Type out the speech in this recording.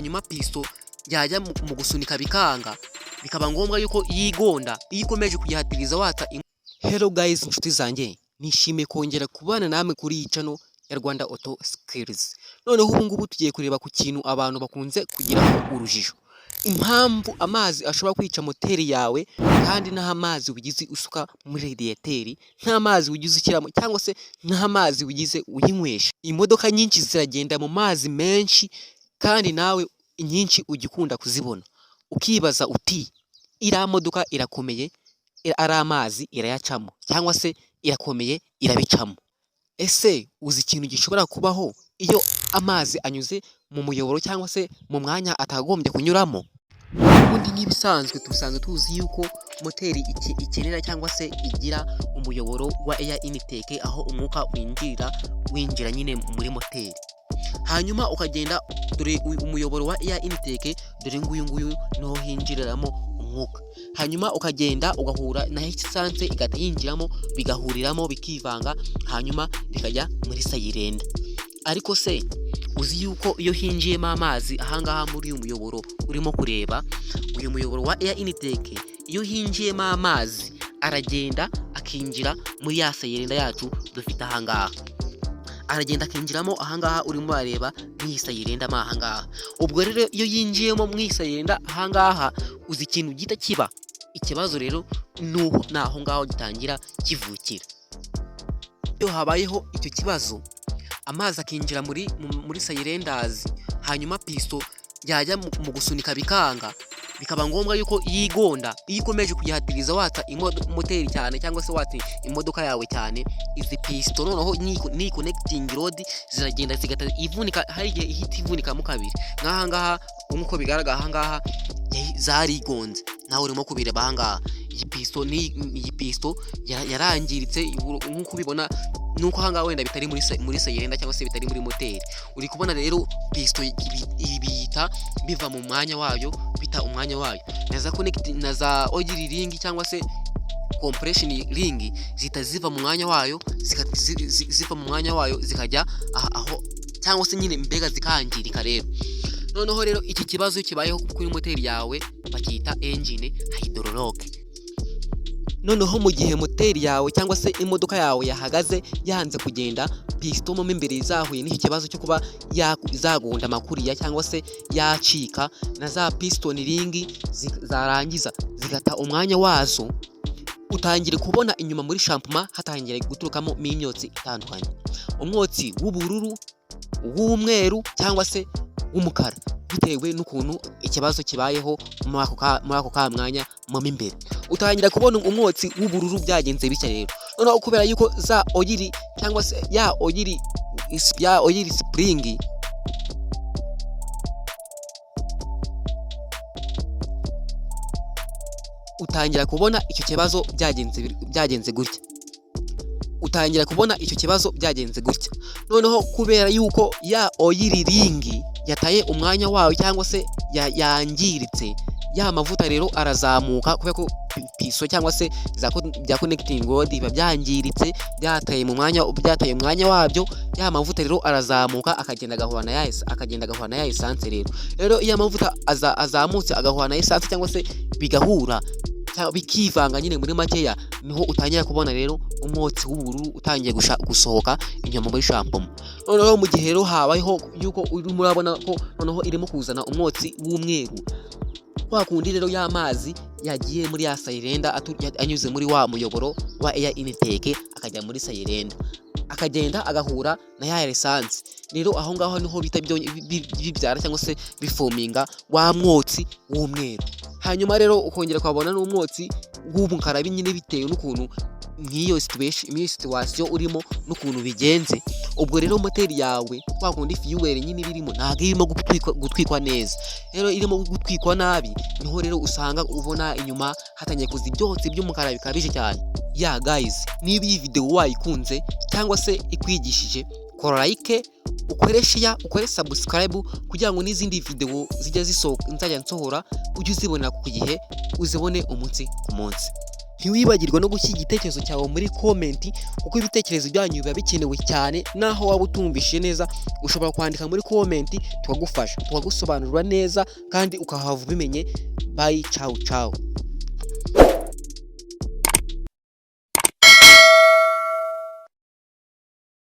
Hanyuma piston yajya mu gusunika bikanga, bikaba ngombwa yuko yigonda iyo ikomeje kuyihatiriza watsa. Hello guys, inshuti zanjye, nishimiye kongera kubana namwe kuri iyi channel ya Rwanda Auto Skills. Noneho ubu ngubu tugiye kureba ku kintu abantu bakunze kugiraho urujijo, impamvu amazi ashobora kwica moteri yawe kandi nta mazi wigize usuka muri radiator, nta mazi wigize ushyiramo, cyangwa se nta mazi wigize uyinywesha. Imodoka nyinshi ziragenda mu mazi menshi, kandi nawe inyinshi ujya ukunda kuzibona, ukibaza uti: "Iriya modoka irakomeye, ari amazi irayacamo, cyangwa se irakomeye, irabicamo." Ese uzi ikintu gishobora kubaho iyo amazi anyuze mu muyoboro cyangwa se mu mwanya atagombye kunyuramo? Ubundi nk'ibisanzwe, dusanzwe tuzi yuko moteri ikenera cyangwa se igira umuyoboro wa air intake, aho umwuka winjirira, winjira nyine muri moteri. Hanyuma ukagenda, dore umuyoboro wa air intake, dore nguyu nguyu, niho hinjiriramo umwuka. Hanyuma ukagenda ugahura na essence, igahita yinjiramo, bigahuriramo, bikivanga, hanyuma bikajya muri cylinder. Ariko se uzi yuko iyo hinjiyemo amazi ahangaha muri uyu muyoboro urimo kureba, uyu muyoboro wa air intake, iyo hinjiyemo amazi aragenda akinjira muri ya cylinder yacu dufite ahangaha, aragenda akinjiramo ahangaha urimo urareba mu iyi cylinder mo ahangaha? Ubwo rero iyo yinjiyemo mu iyi cylinder ahangaha, uzi ikintu gihita kiba? Ikibazo rero ni aho ngaho gitangira kivukira. Iyo habayeho icyo kibazo, amazi akinjira muri cylinders, hanyuma piston yajya mu gusunika bikanga, bikaba ngombwa yuko yigonda iyo ikomeje kuyihatiriza watsa moteri cyane, cyangwa se watsa imodoka yawe cyane, izi piston noneho ni connecting rod ziragenda zigahita ivunika. Hari igihe ihita ivunikamo kabiri nk'aha ngaha, nk'uko bigaragara aha ngaha zarigonze. Nawe urimo kubireba aha ngaha, iyi piston ni iyi piston yarangiritse nk'uko ubibona. Nuko aha ngaha wenda bitari muri cylinder cyangwa se bitari muri moteri. Uri kubona rero piston ibi bihita biva mu mwanya wayo, bita umwanya wayo, na za connect na za oil ring cyangwa se compression ring zihita ziva mu mwanya wayo, ziva mu mwanya wayo zikajya aho, cyangwa se nyine mbega zikangirika. Rero noneho rero iki kibazo kibayeho kuri moteri yawe bacyita engine hydrolock. Noneho mu gihe moteri yawe cyangwa se imodoka yawe yahagaze, yanze kugenda, piston mo imbere zahuye n'iki kibazo cyo kuba zagonda amakuriya cyangwa se yacika, na za piston ring zarangiza zigata umwanya wazo, utangira kubona inyuma muri champement hatangira guturukamo imyotsi itandukanye: umwotsi w'ubururu, w'umweru cyangwa se w'umukara, bitewe n'ukuntu ikibazo kibayeho muri ako ka mwanya mo imbere. Utangira kubona umwotsi w'ubururu byagenze bitya. Rero noneho kubera yuko za oil cyangwa se ya oil spring utangira kubona icyo kibazo byagenze gutya, utangira kubona icyo kibazo byagenze gutya. Noneho kubera yuko ya oil ring yataye umwanya wayo cyangwa se yangiritse, ya mavuta rero arazamuka, kubera ko piston cyangwa se bya connecting rod biba byangiritse, byataye umwanya wabyo. Ya mavuta rero arazamuka, akagenda agahura na ya essence. Rero iyo amavuta azamutse agahura na essence, cyangwa se bigahura cyangwa bikivanga nyine muri makeya, niho utangira kubona rero umwotsi w'ubururu utangiye gusohoka inyuma muri champement. Noneho mu gihe rero habayeho yuko urimo urabona ko noneho irimo kuzana umwotsi w'umweru, kwa kundi rero y'amazi yagiye muri ya cylinder, anyuze muri wa muyoboro wa air intake, akajya muri cylinder, akagenda agahura na ya essence, rero aho ngaho niho bita bibyara cyangwa se biforminga wa mwotsi w'umweru. Hanyuma rero ukongera ukabona n'umwotsi w'umukara nyine, bitewe n'ukuntu nk'iyo situation urimo n'ukuntu bigenze. Ubwo rero moteri yawe, kwa kundi fuel nyine ibirimo ntabwo irimo gutwikwa neza, rero irimo gutwikwa nabi, niho rero usanga ubona inyuma hatangiye kuza ibyotsi by'umukara bikabije cyane. Ya guys, niba iyi video wayikunze cyangwa se ikwigishije, kora like, ukore share, ukore subscribe, kugira ngo n'izindi video zijya zisohoka nzajya nsohora ujye uzibonera ku gihe, uzibone umunsi ku munsi. Ntiwibagirwe no gushyira igitekerezo cyawe muri comment, kuko ibitekerezo byanyu biba bikenewe cyane. Naho waba utumvishije neza, ushobora kwandika muri comment tukagufasha, tukagusobanurira neza kandi ukahava ubimenye. Bye, ciao ciao.